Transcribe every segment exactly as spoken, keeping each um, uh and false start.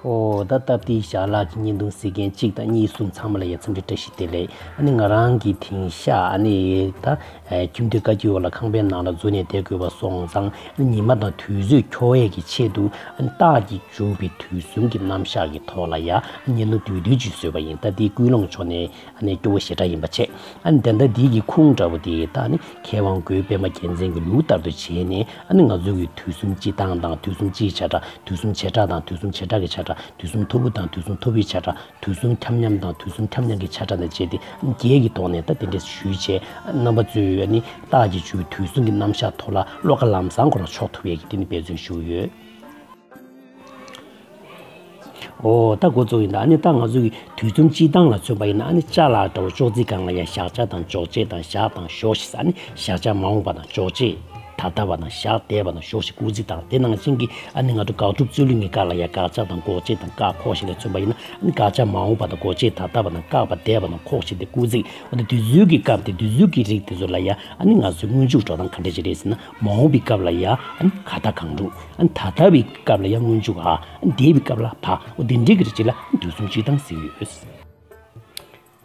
ཨོ་ད་སྟབས་བདེའི་ཞལ་ལག་གི་བརྙན་ཐུང་གཟིགས་མཁན་གཅིག་དང་གཉིས་གསུམ་ཚང་མ་ལ་ཡ་འཚམས་འདྲི་བཀྲ་ཤིས་བདེ་ལེགས། ཨ་ནི་ང་རང་གིས་དེང་ཤག་ཨ་ནི་ད་ཁྱིམ་སྡོད་བཀའ་བརྒྱུད་འོག་ལ་ཁང་པའི་ནང་ལ་འཛུལ་ནས་བསྡད་དགོས་པ་སོང་ཙང་ཉི་མ་དང་དུས་ཚོད་འཁྱོལ་ཡས་ཀྱི་ཆེད་དུ་ཨ་ནི་རྟགས་ཀྱིས་འཇུག་པའི་དུས་གསུམ་གྱི་རྣམ་གཞག་གི་ཐོག་ལ་ཡ་བརྙན་ཐུང་བསྡུས་བསྡུས་ཅིག་བཟོས་པ་ཡིན། ད་དེའི་ཀུན་སློང་ཕྱོགས་ནས་ཨ་ནི་སྐྱོ་བོ་ཞེ་དྲག་ཡིན་པ་བྱས། ཨ་ནི་དེ་འདྲ་འདི་གི་ཁུངས་འདྲ་པོ་དེ་ད་ནི་མཁས་དབང་འགོས་པད་མ་རྒྱལ་མཚན་གྱི་ལུགས་ལྟར་དུ་བྱས་ནས་ཨ་ནི་ང་ཚོ་གི་དུས་གསུམ་སྤྱི་དང་དང་དུས་གསུམ་སྤྱིའི་བྱེ་བྲག་དུས་གསུམ་བྱེ་བྲག་དང་དུས་གསུམ་བྱེ་བྲག་གི་བྱེ་བྲག་དུས་གསུམ་ཐུབ་པོ་དང་དུས་གསུམ་ཐུབ་པོའི་བྱེ་བྲག་དུས་གསུམ་ཁྱབ་མཉམ་དང་དུས་གསུམ་ཁྱབ་མཉམ་གྱི་བྱེ་བྲག་དང་བཅས་ཏེ་བརྒྱད་ཀྱི་ཐོག་ནས་ད་དེ་འདྲ་ཞུས་བྱས། རྣམ་པ་ཚོས་ཨ་ནི་རྟགས་ཀྱིས་འཇུག་པའི་དུས་གསུམ་གྱི་རྣམ་གཞག་ཐོག་ལ་བློ་ཁ་ལམ་སང་ཁོ་རང་ཕྱོགས་ཐུབ་ཡས་ཀྱི་དེ་ནི་འབད་བརྩོན་ཞུ་གི་ཡོད། ཨོ་ད་འགོ་བཙུགས་ཡིན་ད། ཨ་ནི་ད་ང་ཚོ་གི་དུས་གསུམ་སྤྱི་དང་ལ་མཚོན་པ་ཡིན་ན་ཨ་ནི་ཅ་ལག་འདྲ་བོ་ཅོག་ཙེ་སྒང་ལ་ཡ་བཞག་བྱ་དང་འཇོག་བྱེད་དང་བཞག་དང་བཞོག་ཞིག་ཨ་ནི་བཞག་བྱ་མ་འོངས་པ་དང་འཇོག་བྱེད་ད་ལྟ་བ་དང་བཞག་བསྡད་པ་དང་བཞོག་ཞིག་སྐུལ་ཚིག་དང་དེ་ནང་བཞིན་གྱི་ཨ་ནི་ང་ཚོ་དགག་སྒྲུབ་རྩོད་ལེན་གྱི་སྐབས་ལ་ཡ་དགག་བྱ་དང་འགོག་བྱེད་དང་བཀག་འགོག་ཞིག་ལ་མཚོན་པ་ཡིན་ན་ཨ་ནི་དགག་བྱ་མ་འོངས་པ་དང་འགོག་བྱེད་ད་ལྟ་བ་དང་བཀག་པ་བསྡད་པ་དང་འགོག་བྱེད་དེ་སྐུལ་ཚིག་འོ་ན་དུས་ཚོད་ཀྱི་སྐབས་དེ་དུས་ཚོད་ཀྱི་རིགས་དེ་ཚོ་ལ་ཡ་ཨ་ནི་ང་ཚོའི་སྔོན་འཇུག་འགྲོ་སྟངས་ག་འདྲ་ཞིག་རེད་ཟེར་ན་མ་འོངས་པའི་སྐབས་ལ་ཡ་ཨ་ནི་ག་ད་གང་འགྲུབ། ཨ་ནི་ད་ལྟ་བའི་སྐབས་ལ་ཡང་སྔོན་འཇུག་ཨ། ཨ་ནི་འདས་པའི་སྐབས་ལ་བ། འོ་དེ་འདྲའི་གི་རིགས་ཅིག་ལ་དུས་གསུམ་སྤྱི་དང་ཟེར་གྱི་ཡོད།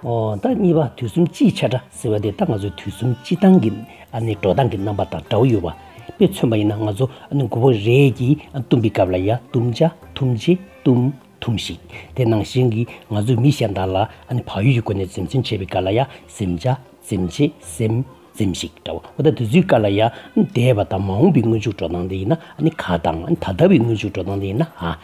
ཨོ་ད་གཉིས་པ་དུས་གསུམ་སྤྱིའི་ཆ་འདྲ་ཟེར་བ་དེ་ད་ང་ཚོའི་དུས་གསུམ་སྤྱི་དང་གི་ཨ་ནི་འགྲོ་སྟངས་ཀྱི་རྣམ་པ་དང་འདྲ་བོ་ཡོད་པ། དཔེ་མཚོན་པ་ཡིན་ན་ང་ཚོ་ཨ་ནི་དགུ་པོ་རེ་གིས་ཨ་བཏུམ་པའི་སྐབས་ལ་ཡ་བཏུམ་བྱ་བཏུམ་བྱེད་བཏུམ་འཐུམ་ཞིག་དེ་ནང་བཞིན་གྱི་ང་ཚོས་མི་གཞན་དག་ལ་ཨ་ནི་བག་ཡོད་ཀྱི་སྒོ་ནས་འཛེམ་ཟོན་བྱེད་པའི་སྐབས་ལ་ཡ་འཛེམ་བྱ་འཛེམ་བྱེད་འཛེམ་འཛེམ་ཞིག་འདྲ་བོ། འོ་ད་དུས་ཚོད་སྐབས་ལ་ཡ་འདས་པ་དང་མ་འོངས་པའི་སྔོན་འཇུག་འགྲོ་སྟངས་དེ་ཡིན་ན་ཨ་ནི་ག་དང་ད་ལྟ་བའི་སྔོན་འཇུག་འགྲོ་སྟངས་དེ་ཡིན་ན་ཨ།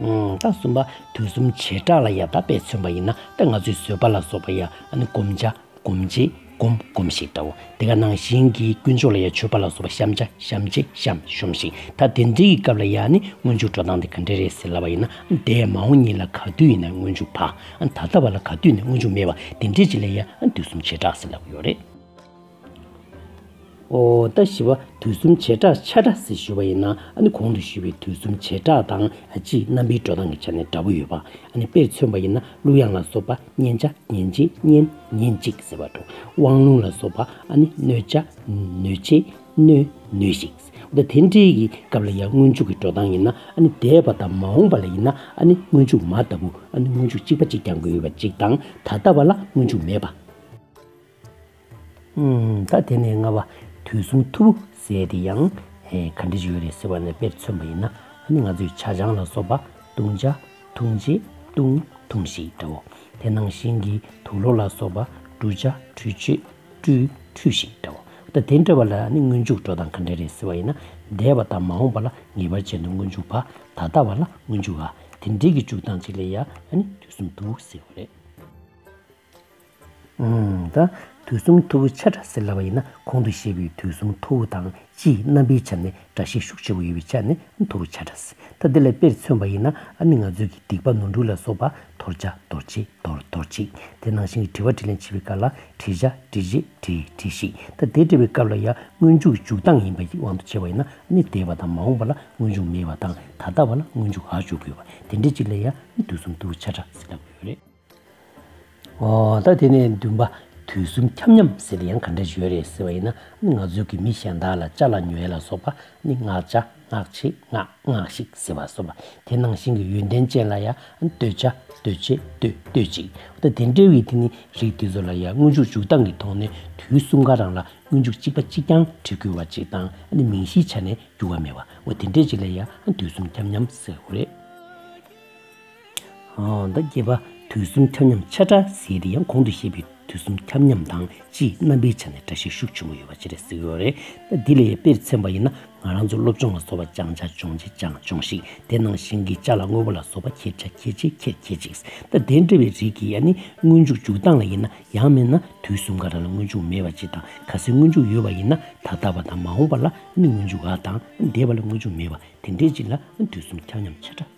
ད་གསུམ་པ་དུས་གསུམ་བྱེ་བྲག་ལ་ཡ་ད་དཔེ་མཚོན་པ་ཡིན་ན་ད་ང་ཚོའི་བཟོད་པ་ལ་སོགས་པ་ཡ་ཨ་ནི་སྒོམ་བྱ་སྒོམ་བྱེད་སྒོམ་སྒོམ་ཞིག་འདྲ་བོ། དེ་ག་ནང་བཞིན་གྱི་དཀོན་མཆོག་ལ་ཡ་མཆོད་པ་ལ་སོགས་པ་བཤམ་བྱ་བཤམ་བྱེད་བཤམ་བཤོམ་ཞིག་ད་དེ་འདྲའི་གི་སྐབས་ལ་ཡ་ནི་སྔོན་འཇུག་འགྲོ་སྟངས་དེ་ག་འདྲ་རེད་ཟེར་ལབ་པ་ཡིན་ན་འདས་མ་འོངས་གཉིས་ལ་ག་དུས་ཡིན་ན་སྔོན་འཇུག་བ། ཨ་ད་ལྟ་བ་ལ་ག་དུས་ནས་སྔོན་འཇུག་མེད་པ་དེ་འདྲའི་ཅིག་ལ་ཡ་ཨ་དུས་གསུམ་བྱེ་བྲག་ཟེར་ལབ་ཡོད་རེད། ཨོ་ད་བཞི་པ་དུས་གསུམ་བྱེ་བྲག་ཆ་འདྲ་ཟེར་ཞུས་པ་ཡིན་ན་ཨ་ནི་གོང་དུ་ཞུས་པའི་དུས་གསུམ་བྱེ་བྲག་དང་སྤྱིའི་རྣམ་པའི་འགྲོ་སྟངས་ཀྱི་ཆ་ནས་འདྲ་པོ་ཡོད་པ། ཨ་ནི་དཔེར་མཚོན་པ་ཡིན་ན་གླུ་དབྱངས་ལ་སོགས་པ་སྙན་ཆ་སྙན་ཆེད་སྙན་སྙན་ཅིག་ཟེར་བ་འདྲ། དབང་ལུང་ལ་སོགས་པ་ཨ་ནི་གནོད་བྱ་གནོད་བྱེད་གནོད་གནོད་ཞིག་འོ་ད་དེ་འདྲའི་གི་སྐབས་ལ་ཡང་སྔོན་འཇུག་གི་འགྲོ་སྟངས་ཡིན་ན་ཨ་ནི་འདས་པ་དང་མ་འོངས་པ་ལ་ཡིན་ན་ཨ་ནི་སྔོན་འཇུག་མ་ལྟ་བུ་ཨ་ནི་སྔོན་འཇུག་གཅིག་པ་གཅིག་རྐྱང་དགོས་ཡོད་པ་གཅིག་དང་ད་ལྟ་བ་ལ་སྔོན་འཇུག་མེད་པ། ཨུམ། ད་དེ་ནས་ལྔ་པ། དུས་གསུམ་ཐུབ་པོ་ཟེར་དེ་ཡང་ཨེ་ག་འདྲ་ཞིག་ཡོད་རེད་ཟེར་བ་ནས་དཔེར་མཚོན་པ་ཡིན་ན་ཨ་ནི་ང་ཚོས་ཆ་བྱང་ལ་སོགས་པ་བཏུང་བྱ་བཏུང་བྱེད་བཏུང་འཐུང་ཞིག་འདྲ་བོ། དེ་ནང་བཞིན་གྱི་དུག་ལོག་ལ་སོགས་པ་བཀྲུ་བྱ་བཀྲུ་བྱེད་བཀྲུ་འཁྲུ་ཞིག་འདྲ་བོ། ད་དེ་འདྲ་བ་ལ་ཨ་ནི་སྔོན་འཇུག་འགྲོ་སྟངས་ག་འདྲ་རེད་ཟེར་བ་ཡིན་ན་འདས་པ་དང་མ་འོངས་པ་ལ་ངེས་པར་བྱས་ནས་སྔོན་འཇུག་བ། ད་ལྟ་བ་ལ་སྔོན་འཇུག་བ། དེ་འདྲའི་གི་འཇུག་སྟངས་ཅིག་ལ་ཡ་ཨ་ནི་དུས་གསུམ་ཐུབ་པོ་ཟེར་བ་རེད། ཨུམ། ད་དུས་གསུམ་ཐུབ་པོ་ཆ་འདྲ་ཟེར་ལབ་པ་ཡིན་ན་གོང་དུ་བཤད་པའི་དུས་གསུམ་ཐུབ་པོ་དང་སྤྱིའི་རྣམ་པའི་ཆ་ནས་འདྲ་ཤས་ཤུགས་ཆེ་བོ་ཡོད་པའི་ཆ་ནས་ཐུབ་པོ་ཆ་འདྲ་ཟེར། ད་འདི་ལ་དཔེར་མཚོན་པ་ཡིན་ན་ཨ་ནི་ང་ཚོའི་གི་སྡིག་པ་ནོར་འཁྲུལ་ལ་སོགས་པ་དོར་བྱ་དོར་བྱེད་དོར་དོར་བྱེད། དེ་ནང་བཞིན་གྱི་དྲི་བ་དྲིས་ལན་བྱེད་པའི་སྐབས་ལ་དྲི་བྱ་དྲི་བྱེད་དྲི་དྲི་ཞིག་ད་དེ་འདྲ་བའི་སྐབས་ལ་ཡང་སྔོན་འཇུག་གི་འཇུག་སྟངས་ཡིན་པའི་དབང་དུ་བྱས་པ་ཡིན་ན་ཨ་ནི་འདས་པ་དང་མ་འོངས་པ་ལ་སྔོན་འཇུག་མེད་པ་དང་ད་ལྟ་བ་ལ་སྔོན་འཇུག་འ་འཇུག་དགོས་པ་དེ་འདྲ་ཅིག་ལ་ཡང་དུས་གསུམ་ཐུབ་པོ་ཆ་འདྲ་ཟེར་ལབ་ཡོད་རེད། ཨོ། ད་དེ་ནས་བདུན་པ། དུས་གསུམ་ཁྱབ་མཉམ་ཟེར་དེ་ཡང་ག་འདྲ་ཞིག་ཡོད་རེད་ཟེར་བ་ཡིན་ན་ང་ཚོའི་གི་མི་གཞན་དག་ལ་ཅ་ལག་ཉོ་ཡ་ལ་སོགས་པ་ནི་མངགས་བྱ་མངགས་བྱེད་མངགས་མངགས་ཤིག་ཟེར་བ་སོགས་པ་དེ་ནང་བཞིན་གྱི་ཡོན་ཏན་ཅན་ལ་ཡང་སྟོད་བྱ་སྟོད་བྱེད་སྟོད་སྟོད་ཅིག་ད་དེ་འདྲ་བའི་དེ་ནི་རིགས་དེ་ཚོ་ལ་ཡང་སྔོན་འཇུག་འཇུག་སྟངས་ཀྱི་ཐོག་ནས་དུས་གསུམ་ཀ་རང་ལ་སྔོན་འཇུག་གཅིག་པ་གཅིག་རྐྱང་བྲི་དགོས་པ་ཅིག་དང་ནི་མིང་གཞིའི་ཆ་ནས་འགྱུར་བ་མེད་པ་འོ་དེ་འདྲ་ཅིག་ལ་ཡང་དུས་གསུམ་ཁྱབ་མཉམ་ཟེར་དགོས་རེད། ཨོ། ད་བརྒྱད་པ། དུས་གསུམ་ཁྱབ་མཉམ་ཆ་འདྲ་ཟེར་དེ་ཡང་གོང་དུ་བཤད་པའི་དུས་གསུམ་ཁྱབ་མཉམ་དང་སྤྱིའི་རྣམ་པའི་ཆ་ནས་འདྲ་ཤས་ཤུགས་ཆེན་པོ་ཡོད་པ་ཅི་རེད་ཟེར་གྱི་ཡོད་རེད། ད་འདི་ལ་ཡང་དཔེར་མཚོན་པ་ཡིན་ན་ང་རང་ཚོ་སློབ་སྦྱོང་ལ་སོགས་པ་སྦྱང་བྱ་སྦྱོང་བྱེད་སྦྱངས་སྦྱོངས་ཤིག་དེ་ནང་བཞིན་གྱི་ཅ་ལག་དངོས་པོ་ལ་སོགས་པ་ཁྱེར་བྱ་ཁྱེར་བྱེད་ཁྱེར་ཁྱེར་ཅིག་ད་དེ་འདྲ་བའི་རིགས་ཀྱི་ཨ་ནི་སྔོན་འཇུག་འཇུག་སྟངས་ལ་ཡིན་ན་ཡང་མིན་ན་དུས་གསུམ་ཀ་ར་ལ་སྔོན་འཇུག་མེད་པ་ཅིག་དང་གལ་སྲིད་སྔོན་འཇུག་ཡོད་པ་ཡིན་ན་ད་ལྟ་བ་དང་མ་འོངས་པ་ལ་ཨ་ནི་སྔོན་འཇུག་འ་དང་འདས་པ་ལ་སྔོན་འཇུག་མེད་པ་དེ་འདྲའི་ཅིག་ལ་ཨ་ནི་དུས་གསུམ་ཁྱབ་མཉམ་ཆ་འདྲ་